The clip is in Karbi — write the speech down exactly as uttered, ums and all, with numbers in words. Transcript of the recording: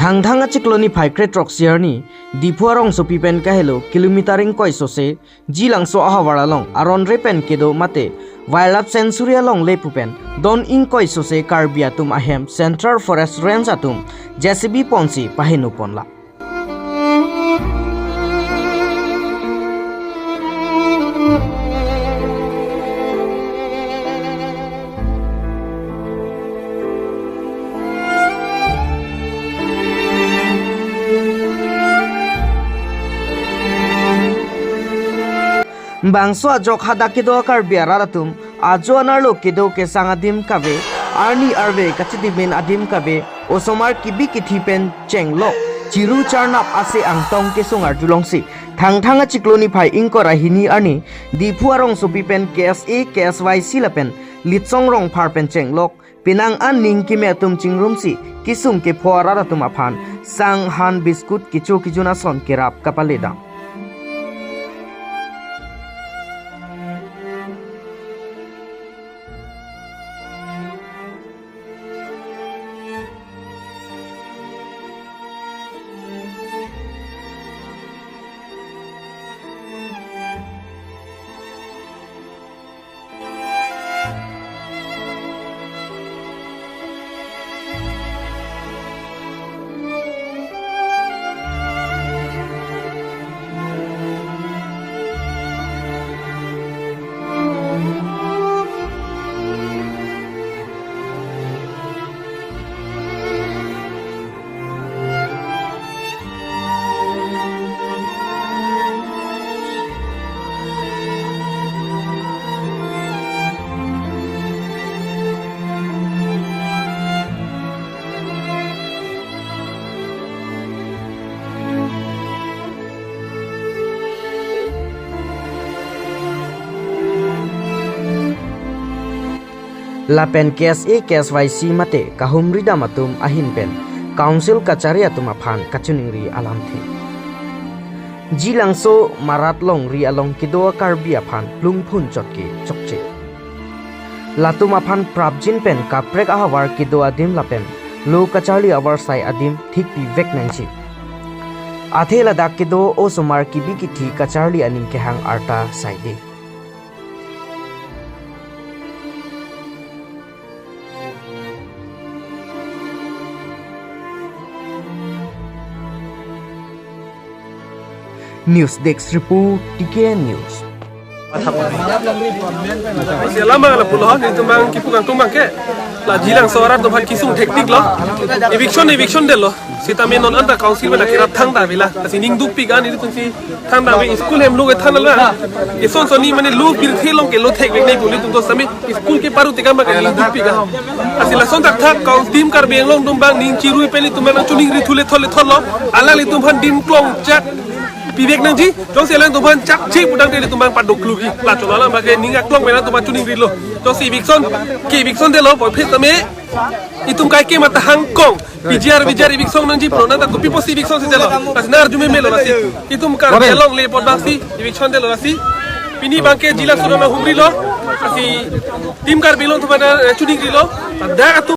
Angthang achiklo niphai kre-throksi arni, Diphu arongsopi pen kahelo kilometer ingkoi sose, Jilangso ahavar along aron re pen kedo mate Wildlife Sanctuary along le pu pen don ingkoi sose Karbi atum ahem Central Forest Range atum J C B ponsi paheno ponla. Bangso ajok hadak kedo Karbi arat atum ajo anerlo kedo kesang adim kave, arni arve kachidimin adim kave, osomar kibi kithi pen chenglok, chiru charnap ase angtong kesung arjulongsi, Thangthang achiklo niphai ingkoi ra hini arni, Diphu arongsopi pen K S A, K S Y C lapen Litsong Rongphar pen chenglok, penang an ning keme atum chingrumsi, kesung kepho arat atum aphan, sang han biscuit kecho kejun ason kerap kapaledam. Lapen K S A, K S Y C mate kahumridam atum ahin pen Council kachari atum aphan kachiningri alamthe. Jilangso Marat Longri along kedo Karbi aphan plungphun chotke chokche. Latum aphan prapjin pen kaprek ahavar kedo adim lapen lo kacharli avarsai adim thikpivek nangji. Athe ladak kedo osomar kibi kithi kacharli aning kehang arta saide. News Desk Report, T K N News. Lasi alam abang lapulo, nelitum abang kipu kangtung abangke. La Jilangso arat atum aphan kesung teknik lo. Eviction, eviction detlo. Sitame non anta council mena kerap thangta avelo. Lasi ning dukpik an nelitum si thangta ave, school hem lo ke thangta la. Eson soni mane lo pirthe along ke lo thekvek nangji, nelitum to sami school ke paru tekam abangke ning dukpik an. Lasi lason thakthak kau Team Karbi Anglong atum abang ning chiru pen nelitum abang chiningri thu lethol lethol lo. Alanglitum aphan dim klong chak pivek nangji. Jongsi alanglitum aphan chakche pu tangte nelitum abang padokluji. La cholo alam abangke ning aklong pen atum aphan chiningrilo. Jongsi eviction ke eviction detlo, puvoiphit tame itum kaike mata hangkong. P G R, V G R eviction nangji pulo, nangta kopi pusi eviction si detlo. Lasi nang arju memelo lasi. Itum Karbi Anglong le apot abangsi eviction detlo lasi. Pini abangke Jilangso ahumrilo. Lasi Team Karbi Anglong atum aphan, eh, chiningrilo. Dak atum